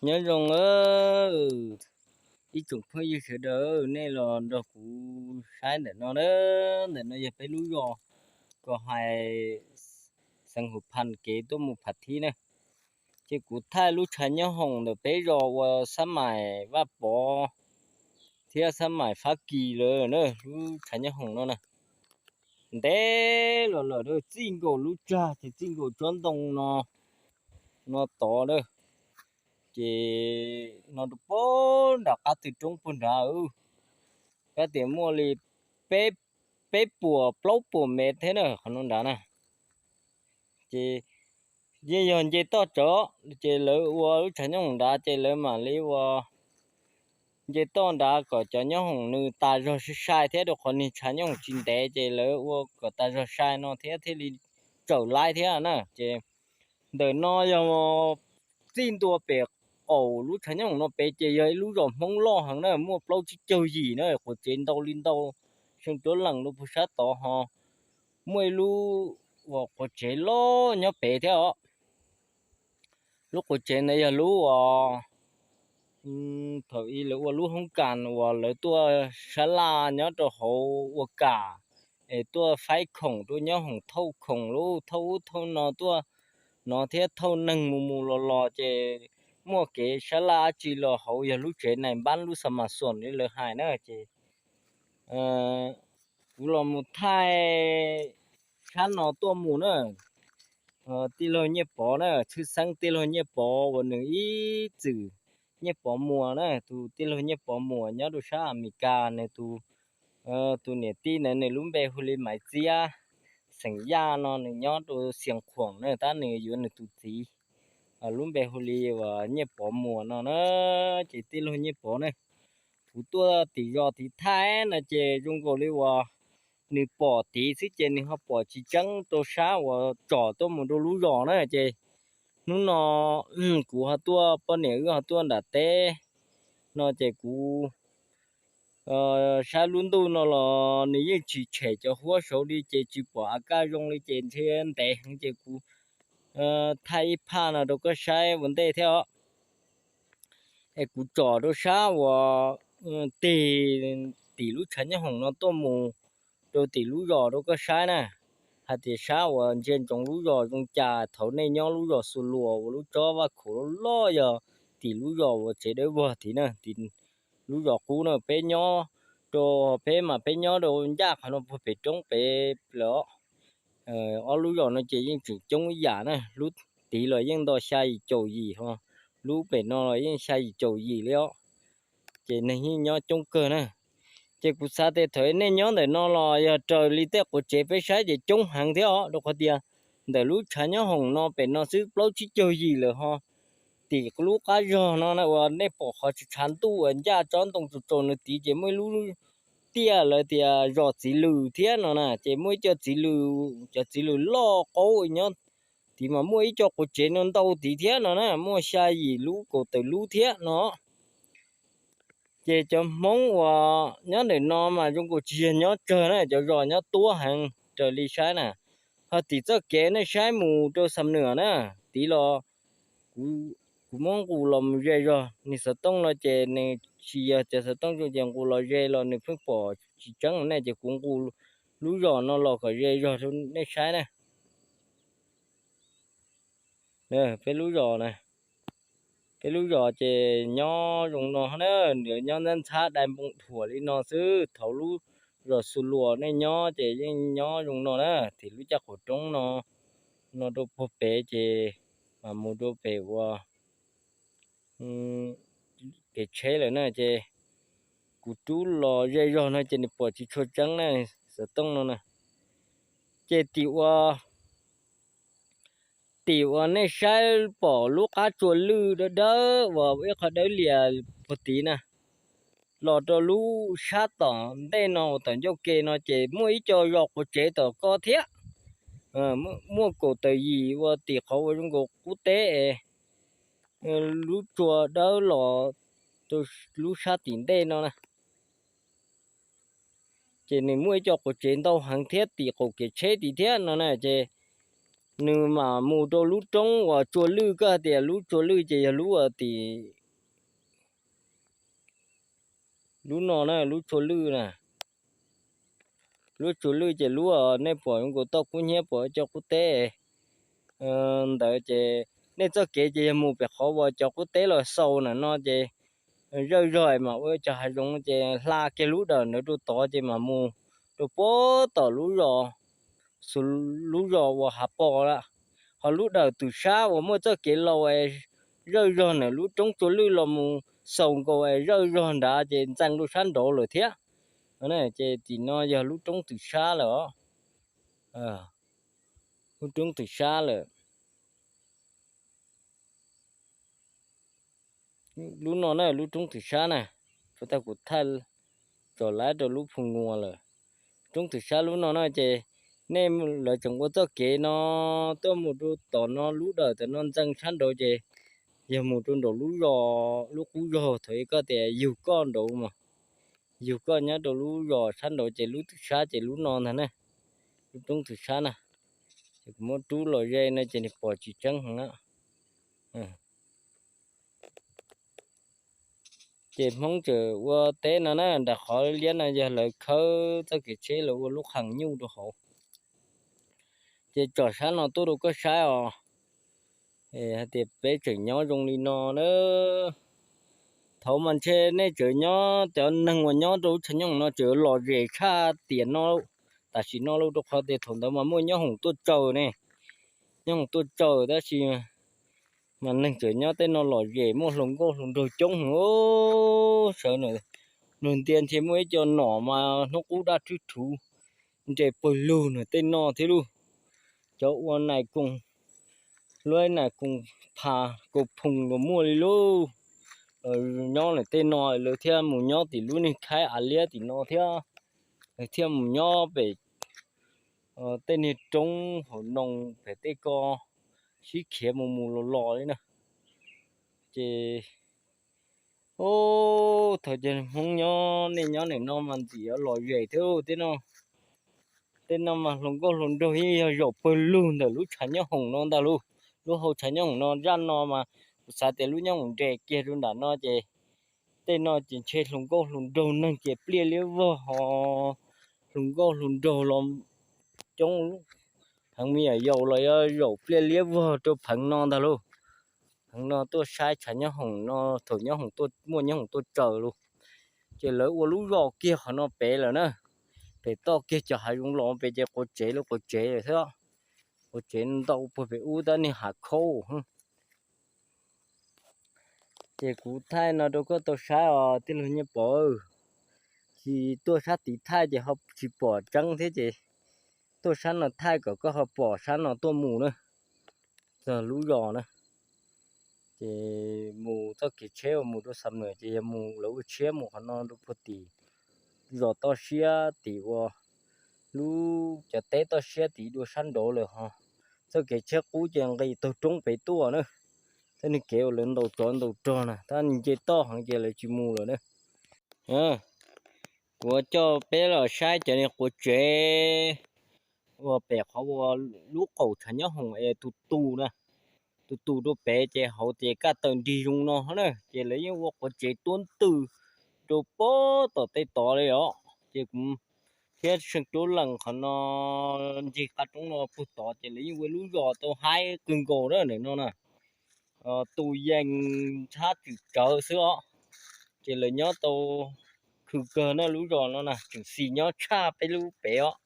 Nyob zoo ib tsoom phooj ywg sawv daws, nej los nrog kuv saib ntawm no na. Ntawm no yog peb lub zos Kos Hais, xeev Hum Phas, kev tuaj mus Pham Thib na. Ces kuv thaij lub tshav nyob hoom ntawm peb zos uas xab mais Vaj Pov thiab xab mais Fab Kis lawm na, lub tshav nyob hoom no na. Ntev los lawm, txij nkaus lub tsag ces txij nkaus tsob ntoo no, no tod na. Ces no rau puag nram qab tw roob puag nrad, kab tias muaj li peb, peb puas plaub puas mev thiab na, qhov no nrad na. Ces yeej yog nce toj tsawv, ces lawv ua lub tshav nyob hoom nrad ces lawv mam li ua nce toj nrad kom cov nyob hoom nws tas zog sai sai thiab, rau qhov niag tshav nyob hoom tsis ntev ces lawv ua kom tas zog sai no thiab thiaj li txawm laib thiab na. Ces ntawm no yog txij ntua pem qaum lub tshav nyob hoom no pem ces yog ib lub zos Hmoob loj heev na, muaj plaub tsib caug yim na, quav tsev ntau li ntau, xyoo tuab lees rau puag sab tod ho muaj ib lub uas quav tsev loj nyob pem thiab os. Lub quav tsev ntawd yog lub uas thaum ub lawv ua lub hoob kas uas lawv tuaj sab laj nyob rau hauv ua kam, es tuaj faib khoom rau nyob hoom, thauj khoom lub thauj ub thauj no tuaj no thiab thauj neeg mus mus los los ces muaj kev sab laj dab tsi los hauv yog lub tsev nais npab lub xa mas xoom li lawv hais na. Ces kuv los mus thaij sab no tuaj mus na. Tij laug Nyiaj Pov na, tshwj xeeb tij laug Nyiaj Pov uas nws ib txwm Nyiaj Pov Muas na, tus tij laug Nyiaj Pov Muas nyob rau sab Amelikas, nws tus, tus niam tij ntawd nws lub npe hu li Maiv Txiab, xeem Yaj no, nws nyob rau Xias Khuam na, tab nws yuav nws tus txiv lub npe hu li uas Nyiaj Pov Muas no na. Ces tij laug Nyiaj Pov na, kuv tuaj tim zos tim thaij no ces zoo nkaus li uas nws pom tid xwb ces nws ho pom tsis tseeb rau sab uas tsom tuaj mus rau lub zos na. Ces hnub no kuv ho tuaj, poj niam wb ho tuaj nram teb no ces kuv saib lub ntuj no los nws yeej tsis tshem cov huab saud li ces tsis pom a kaj zoo li ces ntshe ntev heev ces kuv thaij ib phaj no rau koj saib ua ntej thiab os. Es kuv tsom rau sab uas tig tim lub tshav nyob hoom no tuaj mus rau tim lub zos rau koj saib na, hais tias sab uas ntsia ntsoov lub zos zoo cas. Thaum nej nyob lub zos Xus Luas uas lub tsob vaj khaum loj loj yog tim lub zos uas tsev dawb vog tid na, tim lub zos qub na. Peb nyob rau, peb mas peb nyob rau ncaj qhov no puag pem roob pem lawm os. Ob lub zos no ces yeej tseem coob ib yam na, lub tid los yeej nto xya yim caum yim ho, lub pem no los yeej xya yim caum yim li os. Ces neeg yeej nyob coob kawg na. Ces kuv xav tias thaum nej nyob ntawm no los yog raws li tej quav tsev peb saib ces coob heev thiab os, rau qhov tias ntawm lub tshav nyob hoom no pem no xwb plaub tsib caug yim lawm ho. Tim lub qab zog no na uas nej pom qhov tshav ntuj uas ncaj tsob ntoo tsaus tsaus no tid ces muaj ib lub tiaj lawv tias zos Txiv Lws thiab no na, ces muaj ib co txiv lws, cov txiv lws loj qaub nyob tid mas muaj ib co quav tsev no ntau tid thiab no na, muaj xya yim lub kaum tawm lub thiab no. Ces cov Hmoob uas nyob ntawm no mas zoo nkaus tsis yog nyob tsawg na, cov zos nyob tuab heev raws li saib na. Ho tim txoj kev nej saib mus rau Xam Nuam na, tid los kuv muab nqus los mus ze zog, nws xov tooj no ces nws tsis yog cov xov tooj zoo ces nqus los ze los nws pheej pom tsis tseeb ne, ces kuv nqus lub zos no los kom ze zog rau nej saib na. Peb lub zos na, peb lub zos ces nyob zoo no na, nws nyob ntxhab ntxhab dai npoo dhuam li no xwb. Thaum lub zos Xus Luas nej nyob ces yeej nyob zoo no na, tim lub caj qaum roob no, no rau puag pem ces mam mus rau pem ua kev tsheb lawm na, ces kuv rub los ze zog no ces nws pom tsis tshua tseeb na, xov tooj no na. Ces tim ua, tim uas nej saib pom lub qab tsua lwj dawb dawb uas ib qho dawb lias puag tid na, los rau lub sab tom ntej no uas tom ncauj ke no ces muaj ib co zos quav tsev tom ko thiab. Muaj kaum tawm yim uas tim qhov uas zoo nkaus qub teb es lub tsua dawb los rau lub sab tim ntej no na. Ces nws muaj ib co quav tsev ntau heev thiab tim qaum kev tsheb tid thiab no na. Ces nws mam mus rau lub roob uas tsua lwj, koj hais tias lub tsua lwj ces yog lub uas tim lub no na, lub tsua lwj na. Lub tsua lwj ces lub uas nej pom zoo nkaus toj kub hnyiab pom cov qub teb ntawd ces nej txoj kev ces yog mus pem qhov uas cov qub teb los xaus na no ces zawj zog mas ua cov hav zoov ces hla kiag lub dawm ntawd rau tod ces mam mus rau puag tom lub zos, lub zos uas hav pos lawm. Ho lub dawm twm sab uas muaj txoj kev laus es zawj zog ntawm lub roob tsua lwj los mus xaus nkaus es zawj zog nrad ces ntxees rau sab nraud lawm thiab. Ces tim no yog lub roob twm sab lawm os. Lub roob twm sab lawm. Lub no na lub roob twm sab na, tau kuv thaij tsom laib rau lub phu nguas lawm. Roob twm sab lub no na ces nej lawv tseem ua txoj kev no tuaj mus rau tom no lub dawm tom no ntxees sab nraud ces yog mus rau nraum lub zos, lub qub zos thaum koj tias yug koj nraud mas, yug koj nyob rau lub zos sab nraud ces lub twm sab ces lub no ntag na, lub roob twm sab na. Ces kuv muab rub los ze no ces nws pom tsis tseeb heev na. Ces Hmoob tseem ua teb no na, nram qhov liab no yog lawv khawb txoj kev tsheb lawv ua lub qhas nyuj rau hauv. Ces tsom sab no tuaj rau koj saib os, hais tias peb tseem nyob zoo li no na. Thaum mas ntshe nej tseem nyob, cov neeg uas nyob rau lub tshav nyooj no tseem lom zem tshaj tiam no, tam sim no lauj, rau qhov tias thaum ntawd mas muaj nyob hoom tuaj tsaws ne, nyob hoom tuaj tsaws tab sis mas neeg tseem nyob tej no lom zem, muaj hluas nkauj hluas nraug coob heev. Sawv nws ntias ntshe muaj ib co nom mas hnub qub daj rhwb rhuv nres pawg lug nws tej no thiab lauj. Cov ua nais koos, luab nais koos pha, koos phoos los muaj li lauj. Nyob nws tej no lawv thiaj mus nyob tim lub niag khaib av liab tim no thiab, lawv thiaj mus nyob pem tej niag roob hauv noo pem tej ko sib khiav mus mus los los li na. Ces thaum ces Hmoob nyob, nej nyob nim no mas ntxim lom zem thiab tej no. Tej no mas hluas nkauj hluas nraug yeej yog zaum pawg lug ntawm lub tshav nyob hoom no ntag lauj. Lub hau tshav nyob hoom no zaj no mas kuv xav tias lub nyob hoom nres kiag rau nram no ces tej no ces ntshe hluas nkauj hluas nraug neeg ces pliaj liab vog ho, hluas nkauj hluas nraug los coob, pheev me nyuam yaus los yuav zaum pliaj liab vog rau pheev no ntag lauj. Pheev no tuaj saib tshav nyob hoom no, thaum nyob hoom tuaj, muaj nyob hoom tuaj tsaws lauj. Ces lawv ua lub zos kiag qhov no pem lawm na, pem toj kiag cov hav zoov los pem ces quav tsev lawm, quav tsev lawm thiab. Quav tsev ntau puag pem ub tab niag hav khaub. Ces kuv thaij no rau koj tau saib os tij laug Nyiaj Pov. Tsis tuaj sab tid thaij ces ho tsis pom tseeb thiab ces tuaj sab no thaij kom koj ho pom sab no tuaj mus na, txog lub zos na. Ces mus txoj kev tsheb uas mus rau Xam Nuam ces yog mus lawv ua tshiab mus qhov no rau puag tim zos toj siab tim ua lub cov teb toj siab tim dua sab nraud lawm ho. Txoj kev tsheb qub ces nqis taug roob pem tuaj na. Txoj niag kev uas lawv ntaus tsov ntaus rog na, tab nce toj heev ces lawv tsis mus lawm na. Kuv coj peb los saib cov niag quav tsev uas pem qhov uas lub qaum tshav nyob hoom es tus tus na, tus tus rau pem ces hauv ces kaj tawm nrig zoo no na, ces lawv yeej ua quav tsev tuab ntws rau puag tom tej tod li os. Ces kuv thiab seej rub lees qhov no ncig qab roob no puag tod ces lawv yeej ua lub zos tau haib kawg nkaus na ntawm no na. Tus yees ntshab tswm tsawv xwb os, ces lawv nyob tau khw kawg na lub zos no na, tseem xis nyob tshaj peb lub pem os,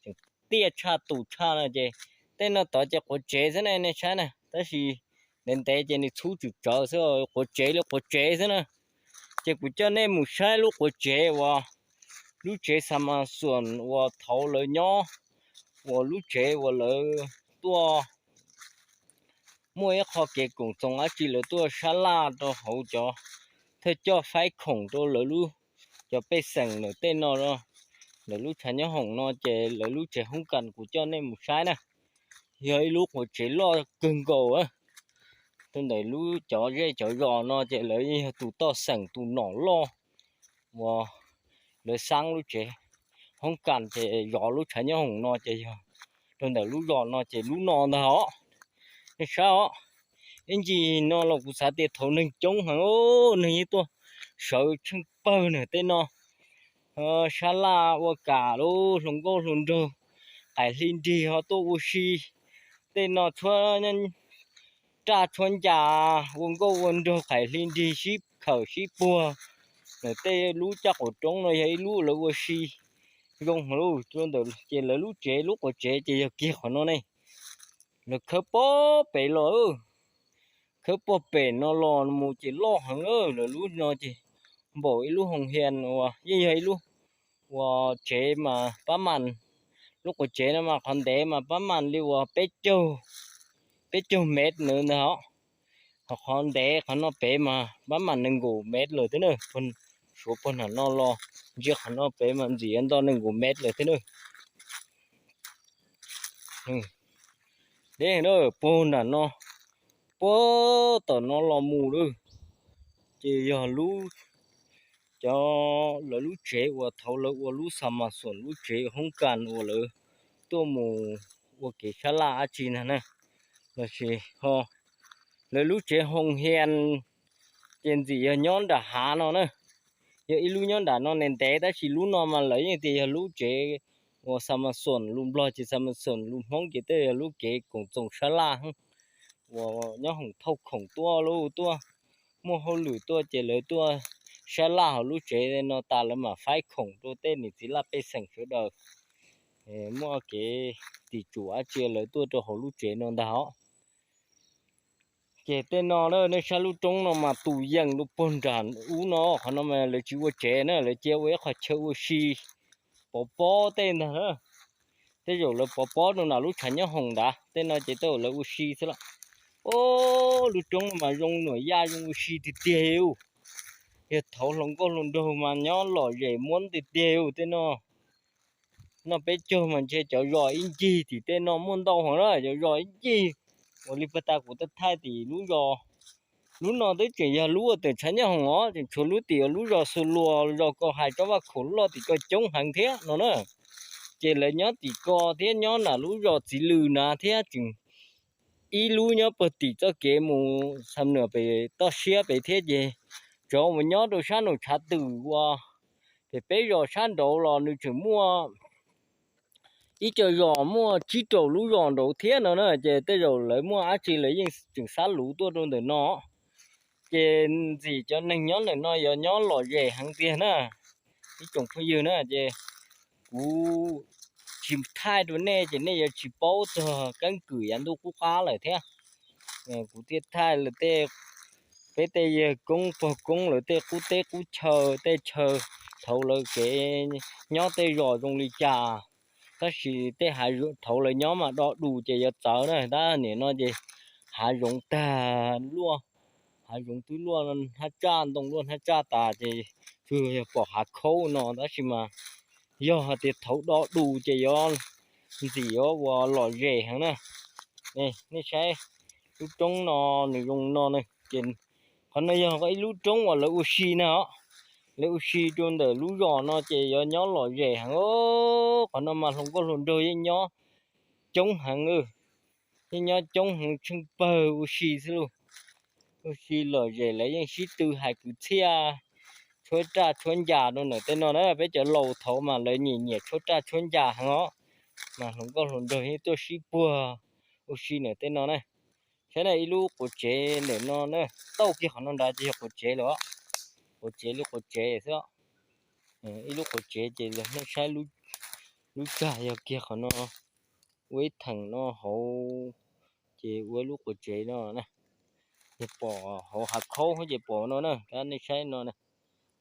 tseem tiaj tshaj tus tshaj na ces tej no tod ces quav tsev xwb ne nej saib na, tab sis ntev ntev ces nws txhub tswm tsawv xwb, quav tsev li quav tsev xwb na. Ces kuv coj nej mus saib lub quav tsev uas lub tsev Xa Ma Xuam uas thaud lawv nyob, uas lub tsev uas lawv tuaj muaj ib qho kev koom txoos dab tsi lawv tuaj sab laj rau hauv cov thawj coj faib khoom rau lawv lub, cov pej xeem lawm tej no, lawv lub tshav nyob hoom no ces lawv lub tsev hoob kas kuv coj nej mus saib na, yog ib lub quav tsev loj kawg nkaus. Rau ntawm lub cov zej cov zos no ces lawv yog tus toj xeem tus nom loj uas lawv xab lub tsev hoob kas ces zov lub tshav nyob hoom no ces yog rau ntawm lub zos no ces lub no ntag os. Nej saib os, ib ncig no los kuv xav tias thaum neeg coob heev, neeg yeej tuaj sawv tsheej pawg na tej no. Sab laj ua kam lub hluas nkauj hluas nraug qaim hli nrig ho tuaj ua si. Tej no tshuab raj tshuab ncas ua nkauj ua nraug qaim hli nrig sib khawm sib puag. Lawv tej lub caj qaum roob no yog ib lub lawv ua si zoo heev lauj. Rau ntawm ces lawv lub tsev lub quav tsev ces yog kiag qhov no ne. Lawv khawb pob pem los, khawb pob pem no los mus ces loj heev lawm. Lawv lub no ces npaum ib lub hoos hias uas yeej yog ib lub ua tsev mas pab mas, lub quav tsev no mas qhov ntev mas pab mas li uas peb caug mev nws ntag os. Ho qhov ntev qhov no pem mas pab mas nees nkaum mev lawm thiab na. Suav puag nram no los ntsia qhov no pem mas ntxim nto nees nkaum mev lawm thiab na. Deb na, puag nram no, puag tom no los mus lawm, ces yog lub, cov lawv lub tsev uas thaud lawv ua lub xa mas xoom lub tsev hoob kas uas lawv tuaj mus ua kev sab laj dab tsi ntag na. Los sis ho lawv lub tsev hoos hias ces ntxim yog nyob nram hav no na. Yog ib lub nyob nram no ntev ntev tab sis lub no mas lawv yeej tias yog lub tsev uas xa mas xoom lus Nplog ces xa mas xoom lus Hmoob ces tej yog lub kev koom txoos sab laj uas nyob hoom thauj khoom tuaj lub tuaj muaj hauj lwm tuaj ces lawv tuaj sab laj hauv lub tsev no tas lawv mam faib khoom rau tej niam txiv laj pej xeem sawv daws. Muaj kev tim tsum dab tsi lawv tuaj rau hauv lub tsev no ntag os. Ces tej no nej saib lub roob no mas tus yees rau puag nram ub no, qhov no mas lawv tsis ua tsev na, lawv cia ua ib qho chaw ua si pov pob tej ntag na. Tej zaum lawv pov pob rau nram lub tshav nyob hoom ntawd, tej no ces tej zaum lawv ua si xwb los. Ob, lub roob no mas zoo nuam yaj zoo ua si tiag tiag. Yog thaud hluas nkauj hluas nraug mas nyob lom zem muab tiag tiag tej no. Noj peb caug mas ntshe cov zos ib ncig tim tej no muaj ntau heev na, cov zos ib ncig uas li puag ta kuv thaij tim lub zos. Lub no twb tseem yog lub uas tawm tshav nyob hoom os, tseem tshuav lub tim lub zos Xus Luas zos Kaus Hais tsob vaj khaum loj tim ko coob heev thiab no na. Ces lawv nyob tim ko thiab nyob nram lub zos Txiv Lws na thiab tseem ib lub nyob puag tim txoj kev mus Xam Nuam pem toj siab pem thiab ces tsov mus nyob rau sab nraum tshav twm ua pem peb zos sab nraud los nws tseem muaj ib co zos muaj tsib rau lub zos nraud thiab no na. Ces tej zaum lawv muaj dab tsi lawv yeej tseem xab luv tuaj rau ntawm no. Ces ntxim cov neeg nyob ntawm no yuav nyob lom zem heev tiag na. Ib tsoom phooj ywg na, ces kuv tsis thaij rau nej ces nej yuav tsis paub txog keeb kwm yav ntuj qub qab lawm thiab. Kuv thiaj thaij lawv tej, peb tej yawg koob pog koob lawv tej qub teb qub chaw, tej chaw thaud lawv kev nyob tej zos zoo li cas. Tab sis tej hav zoov thaud lawv nyob mas do dus ces yuav txawv na, tab nim no ces hav zoov tag luaj, hav zoov twb luaj hnab tsaj ntoo luaj hnab tsaj tas ces tsuas yog pom hav khaub no, tab sis mas yog hais tias thaud do dus ces yuav ntxim yuav ua lom zem heev na. Nej saib lub roob no nws zoo no na, ces qhov no yog ib lub roob uas lawv ua si na os. Lawv ua si rau ntawm lub zos no ces yuav nyob lom zem heev. Qhov no mas hluas nkauj hluas nraug yeej nyob coob heev, yeej nyob coob heev tsheej pawg ua si xwb lauj. Ua si lom zem lawv yeej sib tw hais kwv txhiaj, tshuab raj tshuab ncas rau ntawm tej no na. Peb cov laus thaud mas lawv nyiam nyiam tshuab raj tshuab ncas heev os, mas hluas nkauj hluas nraug yeej tuaj sib puag ua si ntawm tej no na. Saib na, ib lub quav tsev ntawm no na, tauj kiag qhov no nrad ces yog quav tsev lawm os. Quav tsev li quav tsev xwb os. Ib lub quav tsev ces nej saib lub tsag yog kiag qhov no, ua ib theem no hauv ces ua ib lub quav tsev no na. Yog pom hauv hav khaub ces pom no na, nej saib no na.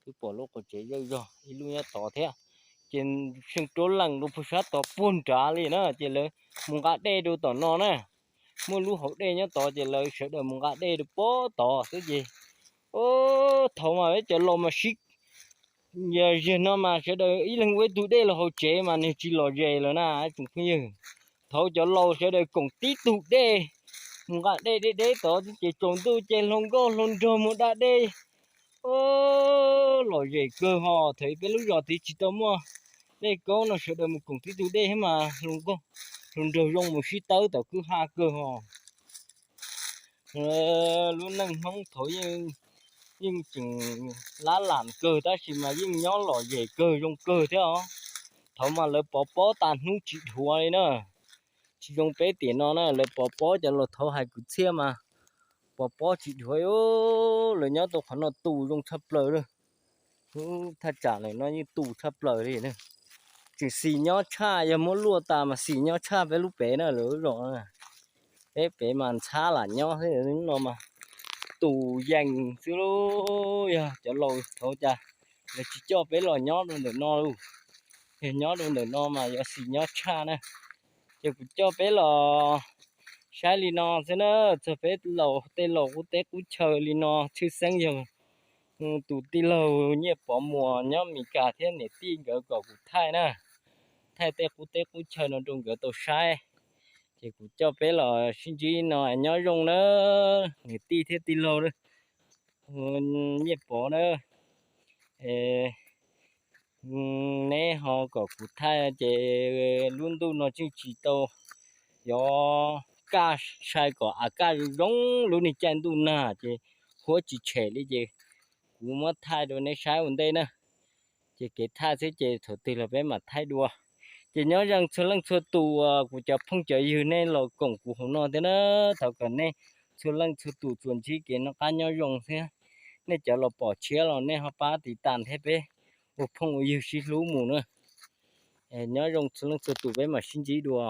Twb pom lub quav tsev zawj zog ib lub nyob tod thiab. Ces seem rov lees rau puag sab tod puag nrad li na, ces lawv mus nqa dej rau tom no na. Muaj lub hauv dej nyob tod ces lawv sawv daws mus nqa dej rau puag tod xwb ces, thaum mas peb cov laus mas sib, yog ziag no mas sawv daws ib leeg ua ib tug dej los hauv tsev mas nws tsis lom zem lawm na tsoom phooj ywg. Thaud cov laus sawv daws koom tib tug dej mus nqa dej deb deb tod ces tsaus ntuj ces hluas nkauj hluas nraug mus da dej. Lom zem kawg ho, thaum peb lub zos tid tsis tau muaj dej kaub no sawv daws mus koom tib tug dej thiab mas hluas nkauj hluas nraug zoo mus sib tawb tom kwj ha kawg os. Lub neej Hmoob thaum yeej tseem lab lam kawg tab sis mas yeej nyob lom zem kawg zoo kawg thiab os. Thaum mas lawv pov pob tas hnub tsis dhuav li na. Tsis zoo peb tiam no na, lawv pov pob cov laus thaud hais kwv txhiaj mas pov pob tsis dhuav. Lawv nyob tau qhov no tus zoo tshaj plaws li. Thaj tsam no yeej tus tshaj plaws li. Tseem xis nyob tshaj, yog muab luaj tas mas xis nyob tshaj peb lub pem na, lawv zos. Peb pem mas ntxhab lam nyob xwb, no mas tus yees xwb lauj. Yog cov laus thaud cas lawv tsis coj peb los nyob rau ntawm no lauj. Yog nyob rau ntawm no mas yuav xis nyob tshaj na. Ces kuv coj peb los saib li no xwb na, txog peb laus tej laus qub teb qub chaw li no, tshwj xeeb yog tus tij laug Nyiaj Pov Muas nyob Mes Kas thiab niam tij nkawd kom kuv thaij na, thaij tej qub teb qub chaw no rau nkawd tau saib. Ces kuv coj peb los sib ntsib no, nyob zoo na niam tij thiab tij laug Nyiaj Pov na. Neb ho kom kuv thaij ces lub ntuj no tseem tsis tau yuav kaj sai kom av kaj zoo zoo, lub niag caij ntuj nag ces huab tsis tshem li ces kuv muab thaij rau neb saib ua ntej na. Ces kev thaij xwb ces thaum twg los peb mam thaij dua. Ces nyob zoo txhua leej txhua tus uas kuv cov phooj cov ywg nej los koom kuv hauv no thiab na, thov kom nej txhua leej txhua tus tsuas ntsib kev noj qab nyob zoo thiab. Nej cov los pom tshiab los nej ho pab tiv tas thiab peb ua phooj ua ywg sib hlub mus na. Nyob zoo txhua leej txhua tus, peb mam sib ntsib dua.